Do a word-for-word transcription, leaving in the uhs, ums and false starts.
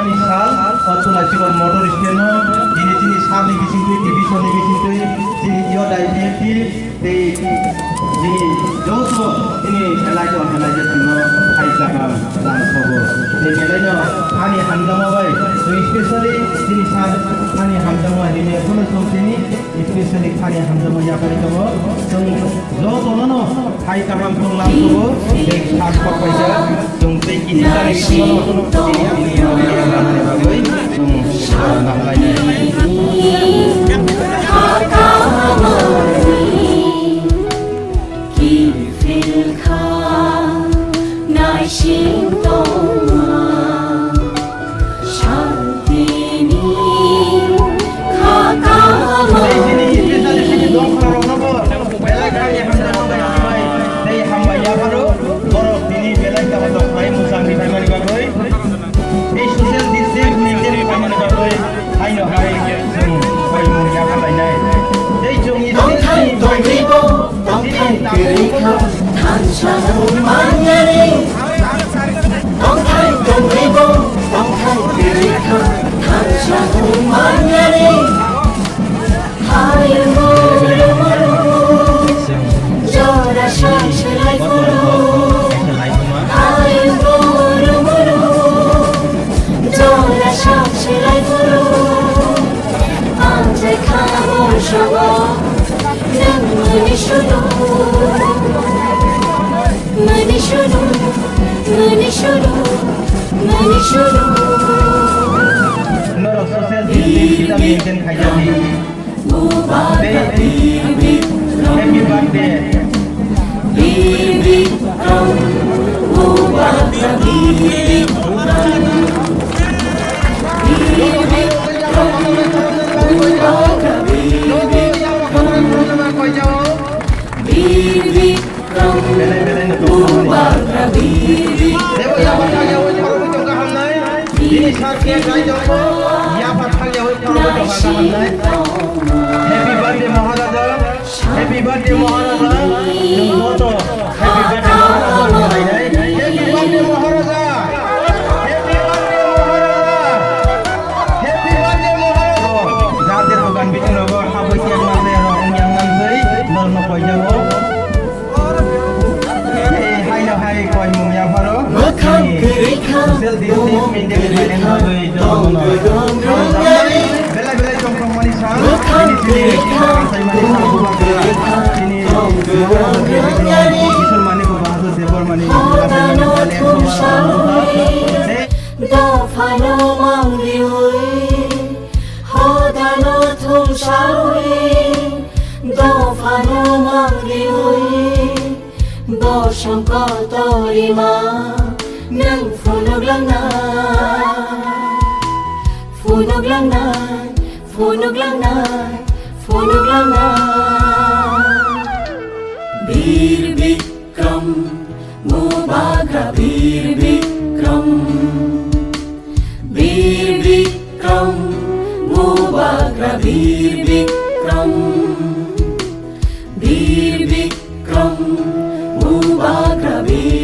Sal, o Tulasibar motor stand-o, chini, chini salni bisingtwi, division-ni bisingtwi, chini yo daiphiya tei chini joto chini belai tong belai je chwngno hai kaham lang sobo. Tei belaino hani hamjakma bai, tei specially chini sal hani hamjakma hini phano chwng chini specially hani hamjakma yapharwi tongo. Chwng jotono hai kaham tonglam tubu, tei sak kok paijak, chwng tei kini sari simono, tini ang ni rok ni rok ni bagwi, chwng, ah, nang lainai. Naising tongma. Shantini khakamo. Tei chini specially chini dongkhorokno bo belai khani hamjakma bai hambai, tei hambai yapharo borok tini belai kaham tongkhlai mwchang ri phaimani bagwi. Tei social distance maintain ri phaimani bagwi haino hai chwng koimung yapharlainai. Tei chwngni tongthai tongribo. Tongthai kwrwi kha thansa wng manyani. Tongthai tongribo tongthai kwrwi kha thansa wng manyani. Hayungo rumuru jora sangse lai phuru. Hayungo rumuru jora sangse lai phuru. Ang jai khamo sawo, nang mani suru, mani suru, mani suru, mani suru. Norok social distancing kita maintain khaijak di. Happy birthday. Bini sar khe jai tongo, yapha thang yawi khoroknwi tongkha kaham nai. Happy birthday Maharaja, happy birthday Maharaja, nwng joto happy birthday Maharaja wngwi lainai. Happy birthday Maharaja, happy birthday Maharaja, happy birthday Maharaja. Jar jar bugan bisingo habwi tei mase rok wngya wngnanswi norokno koijago. Haino hai koimung yapharo. Mwkhang kwrwi kha, social distancing maintain khainani bagwi jotono belai belai chongchong mani sa. Mwkhang kwrwi kha, tini Isor mani bo Bahadur Debbarmani. Hodano thumsawi, dophano mangriwi, hodano thumsawi, dophano mangriwi. Bosong kotorima nwng phunuklangnai, phunuklangnai, phunuklangnai, phunuklangnai. Bir Bikram, Bubagra Bir Bikram. Bir Bikram, Bubagra Bir Bikram. Bir Bikram, Bubagra Bir